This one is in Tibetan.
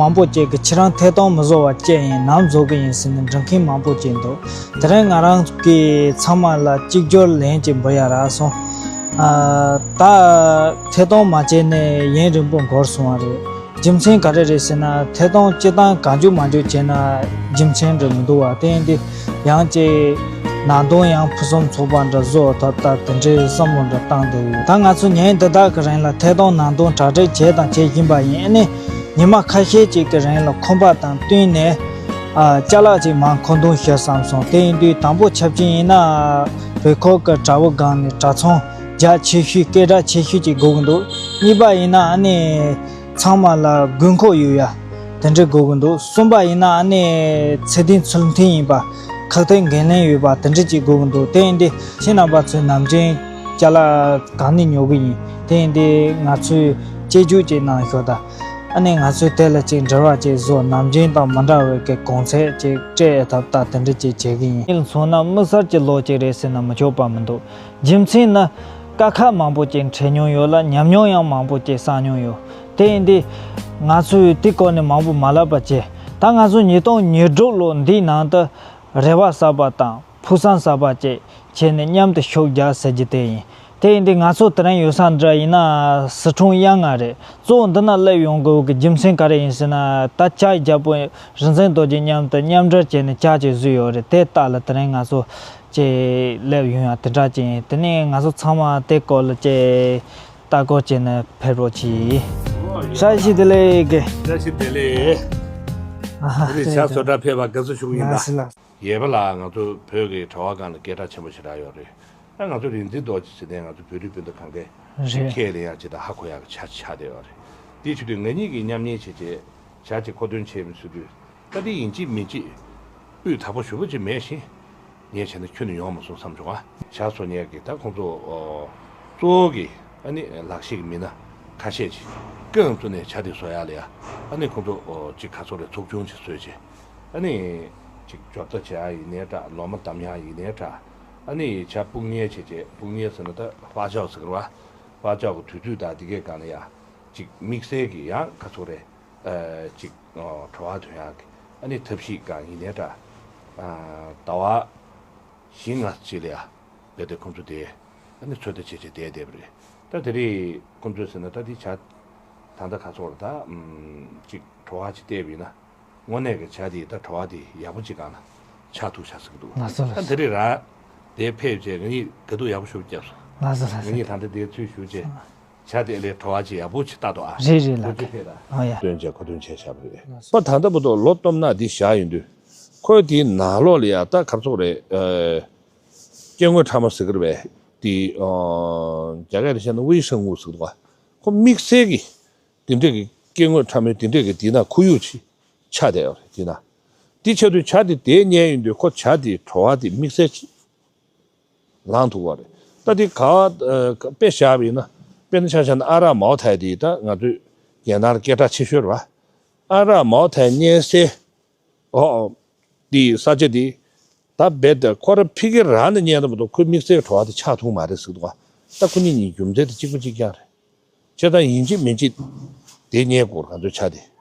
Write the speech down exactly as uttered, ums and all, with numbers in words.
མང་པོ་ཅིག་གིས་ཁྱེད་རང་ཐད་གཏོང་མི་བཟོ་བ་ཅི་ཡིན་ནམ་བཟོ་གི་ཡིན་ཟེར་ནས་འདྲི་མཁན་མང་པོ་ཅིག་འདུག་དེ་རིང་ང་རང་གིས་ཚང་མ་ལ་གཅིག་གྱུར་ལན་ཅིག་འབུལ་ཡ་རག་སོང་། ཨ། ད་ཐད་གཏོང་མ་བྱས་ནས་ཡུན་རིང་པོ་འགོར་སོང་བ་རེད། རྒྱུ་མཚན་ག་རེ་རེད་ཟེར་ན། ཐད་གཏོང་སྤྱི་བཏང་གང་མགྱོགས་མ་མགྱོགས་བྱས་ན་རྒྱུ་མཚན་རེད་མི་འདུག་བ། དེ་ཡིན་དུས་ཡང་ཅིག་ནང་དོན་ཡང་ཕུན་སུམ་ཚོགས་པ་འདྲ་བཟོ་ཐུབ་ད་དེ་འདྲའི་བསམ་བློ་འདྲ་བཏང་བསྡད་ཡོད། ད་ང་ཚོ་ཉིན་འདི་དག་གི་རིང་ལ་ཐད་གཏོང་ནང་དོན་གྲ་སྒྲིག་བྱས་དང་བྱེད་བཞིན་པ་ཡིན། ཨ་ནི་ཉི་མ་ཁ་ཤས་ཅིག་གི་རིང་ལ་ཁོམ་པ་དང་བསྟུན་ནས། ཨ། ཅ་ལག་ཅིག་མར་མཁོ་འདོན་ཞུ་བསམ་སོང་། དེ་ཡིན་དུས་དང་པོ་ཆབས་ཅིག་ཡིན་ན་བོད་ཁུལ་གྱི་དྲ་བའི་སྒང་ནས་དྲ་ཚོང་རྒྱ་ཆེ་ཤོས་སྐད་གྲགས་ཆེ་ཤོས་ཅིག་དགོས་ཀྱི་འདུག་གཉིས་པ་ཡིན་ན་ཨ་ནི་ཚང་མ་ལ་དགོས་མཁོ་ཡོད་ཡ་དེ་འདྲ་དགོས་ཀྱི་འདུག་གསུམ་པ་ཡིན་ན་ཨ་ནི་ཚད་ལྡན་ཚུལ་མཐུན་ཡིན་པ། ཁག་ཐེག་འགན་ལེན་ཡོད་པ་དེ་འདྲ་ཅིག་དགོས་ཀྱི་འདུག་དེ་ཡིན་དུས་ཁྱེད་རྣམ་པ་ཚོས་ནམ་རྒྱུན་ཅ་ལག་གང་ནས་ཉོ་གི་ཡིན། དེ་ཡིན་དུས་ང་ཚོས་དཔྱད་བརྗོད་ཅིག་གནང་ཤོག་ད། ཨ་ནི་ང་ཚོས་དེ་ལ་ཅིག་འབྲེལ་བ་ཅིག་བཟོ། ནམ་རྒྱུན་དང་མི་འདྲ་བའི་གི་གོང་ཚད་ཅིག་སྤྲད་ཐབས་ད་དེ་འདྲ་ཅིག་བྱེད་ཀྱི་ཡིན། སོང་ན་དམིགས་བསལ་གྱི་ལོ་གཅིག་རེད་ཟེར་ན་མི་ཆོག་པ་མི་འདུག་རྒྱུ་མཚན་ནི་དཀའ་ཁག་མང་པོ་ཅིག་འཕྲད་མྱོང་ཡོད་ལ། ཉམས་མྱོང་ཡང་མང་པོ་ཅིག་བསགས་མྱོང་ཡོད། དེ་ཡིན་དུས་ང་ཚོས་དེ་སྐོར་ནས་མང་པོ་མ་ལབ་པ་བྱས། ད་ང་ཚོ་ཉིས་སྟོང་ཉེར་དྲུག་ལོ་འདིའི་ནང་དུ་རེ་བ་གསར་པ་དང་ཕུགས་བསམ་གསར་པ་བཅས་བྱས་ནས་མཉམ་དུ་ཤུགས་རྒྱག་ཟེར་རྒྱུ་དེ་ཡིན། དེ་ཡིན་དུས་ང་ཚོ་དེ་རིང་ཡོད་ས་འདྲ་ཡིན་ན་སི་ཁྲོན་གཡང་ལྔ་རེད། གཙོ་བོ་འདི་ན་སླེབས་ཡོང་དགོས་ཀྱི་རྒྱུ་མཚན་ག་རེ་ཡིན་ཟེར་ན། ད་ཇ་རྒྱལ་པོ་རིག་འཛིན་རྡོ་རྗེ་མཉམ་དུ་མཉམ་འབྲེལ་བྱས་ནས་ཇ་ཅིག་བཟོས་ཡོད་རེད། དེ་ལྟ་ལ་དེ་རིང་ང་ཚོ་ཅིག་སླེབས་ཡོང་ཡ་དེ་འདྲ་ཅིག་ཡིན། དེ་ནས་ང་ཚོ་ཚང་མ་དེ་སྐོར་ལ་ཅིག་ལྟ་སྐོར་བྱས་ནས་ཕེབས་རོགས་གྱིས། བཀྲ་ཤིས་བདེ་ལེགས། བཀྲ་ཤིས་བདེ་ལེགས། ཨ་ཧ། དེ་རིང་ཇ་བཟོ་གྲྭ་ཕེབས་པར་དགའ་བསུ་ཞུ་གི་ཡིན་ད། ལགས་སོ་ལགས་སོ། ཡས་པ་ལགས། ང་ཚོ་བོད་ཀྱི་དྲ་བ་སྒང་ལ་སྐད་གྲགས་ཆེན་པོ་ཞེ་དྲག་ཡོད་རེད། ཨ། ང་ཚོ་རིག་འཛིན་རྡོ་རྗེ་ཟེར་མཁན་ང་ཚོ་བོད་རིགས་སྤུན་ཟླ་གང་གས་རེད། ཁས་ལེན་ཡག་ཅིག་དང་ཧ་གོ་ཡག་གི་ཆ་ཆགས་བསྡད་ཡོད་རེད། དེ་བྱེད་དུས་ང་གཉིས་ཀྱིས་མཉམ་གཉེར་བྱས་བྱས་ཇ་ཅིག་མཁོ་འདོན་བྱས་མི་ཚུལ་དུས། ད་དེ་ཡིན་གཅིག་མིན་གཅིག་སྤུས་དག་པོ་ཞེ་པོ་ཅིག་མེད་བཞིན་ངས་བྱས་ན་ཁྱོན་ནས་ཡོང་མ་སོང་བསམ་བྱུང་ང་། ཇ་བཟོ་མཁན་གྱི་ད་ཁོང་ཚོ་གཙོ་བོ་གི་ཨ་ནི་ལག་ཤེས་ཀྱི་མི་སྣ་ཁ་ཤས་ཅིག་སྐུ་ངོ་ཚོ་ནས་ཇ་དེ་བཟོ་ཡག་ལ་ཡ། ཨ་ནི་ཁོང་ཚོ་ཅིག་ག་ཚོད་རེད་ཚོགས་ཆུང་ཅིག་བཟོས་བྱས། ཨ་ནི་ཅིག་ཇོ་བདག་བྱེད་ཡག་ཡིན་ནའི་འདྲ། ལོ་མ་བསྡམ་ཡག་ཡིན་ནའི་འདྲ། ཨ་ནི་ཇ་སྤུས་ཉེ་བྱས་བྱས། སྤུས་ཉེ་ཟེར་ན་ད་ཧྥ་ཅའོ་ཟེར་གི་རེད་བ། ཧྥ་ཅའོ་གི་དུས་ཚོད་དང་དེ་གའི་སྒང་ལ་ཡ་ཅིག་དམིགས་བསལ་གྱི་ཡང་ག་ཚོད་རེད། ཨ། ཅིག་ཨ། བྲོ་བ་ཐོན་ཡག་གི་ཨ་ནི་ཐབས་ཤེས་སྒང་ཡིན་ནའི་འདྲ། ཨ། ཟླ་བ་བཞི་ལྔ་ཅིག་ལ་ཡ་རྦད་དེ་ཁོང་ཚོ་དེ་ཨ་ནི་ཚོད་ལྟ་བྱས་བྱས་བསྡད་བསྡད་པ་རེད། ད་དེ་རིང་ཁོང་ཚོས་ཟེར་ན་ད་དེ་ཇ་ད་ལྟ་ག་ཚོད་རེད། ད་ཨམ་ཅིག་བྲོ་བ་ཅིག་བལྟས་པ་ཡིན་ན། དངོས་གནས་ཀྱི་ཇ་དེ་ད་བྲོ་བ་དེ་ཡག་པོ་ཅིག་སྒང་ལ་ཆགས་ཐུབ་ཤག་ཟེར་གི་འདུག་ལགས་སོ་ལགས་སོ། ད་དེ་རིང་རང་དེ་ཕེབས་བྱས་ང་གཉིས་དགའ་སྡུག་ཡག་པོ་ཞེ་པོ་བརྒྱབ་སོང་། ལགས་སོ་ལགས་སོ། ང་གཉིས་ད་ལྟ་དེ་ཚུར་ཞུགས་བྱས་ཇ་དེ་ལས་བྲོ་བ་ཅིག་ཡག་པོ་ཅིག་བཏགས་འདུག་ཨ། རེད་རེད་ལགས། ཁོ་ཚོས་ཕེབས་ད། ཨོ་ཡ། སྟོན་བྱས་མཁོ་འདོན་བྱས་བཞག་པ་རེད། ལགས་སོ། ཁོ་ད་ལྟ་བར་དུ་ལོ་སྟོང་ཕྲག་འདི་བཞག་ཡོང་དུས། ཁོས་དེའི་ནང་ལོགས་ལ་ཡ་ད་ག་རེ་ཟེར་དགོས་རེད། ཨ། སྐྱེ་དངོས་ཕྲ་མོ་ཟེར་གི་རེད་པས། དེ་ཨ། རྒྱ་སྐད་ལ་བཤད་ན་微生物་ཟེར་གི་འདུག་ག་ཁོ་དམིགས་བསལ་གྱི་དེ་འདྲས་ཀྱི་སྐྱེ་དངོས་ཕྲ་མོའི་དེ་འདྲས་ཀྱི་དེ་ན་ཁོར་ཡུག་ཅིག་ཆགས་བསྡད་ཡོད་རེད། དེ་ན། དེ་བྱས་དུས་ཇ་དེ་དེ་མཉེ་ཡོང་དུས་ཁོ་ཇ་དེ་བྲོ་བ་དེ་དམིགས་བསལ་ཅིག་ལངས་ཐུབ་པ་རེད། ད་དེ་ག་བ་དཔེ་བཞག་པ་ཡིན་ན། དཔེར་ན་ཆ་བཞག་ན་ཨ་རག་མའོ་ཐའི་དེ་ད་ང་ཚོའི་རྒྱལ་ནང་ལ་སྐད་གྲགས་ཆེ་ཤོས་རེད་པ། ཨ་རག་མའོ་ཐའི་མཉེ་སའི། ཨོ། འདི་ས་ཆ་འདི། ད་རྦད་དེ་ཁོ་རང་ཕ་གི་རང་ནས་མཉེ་ད་མ་གཏོགས་ཁོའི་དམིགས་བསལ་བྲོ་བ་དེ་ཆགས་ཐུབ་མ་རེད་ཟེར་འདུག་ག་ད་ཁོ་གཉིས་གཉིས་རྒྱུ་མཚན་དེ་གཅིག་པ་གཅིག་རྐྱང་རེད། བྱས་ཙང་ཡིན་གཅིག་མིན་གཅིག་དེ་མཉེ་དགོས་རེད། ང་ཚོའི་ཇ་དེ།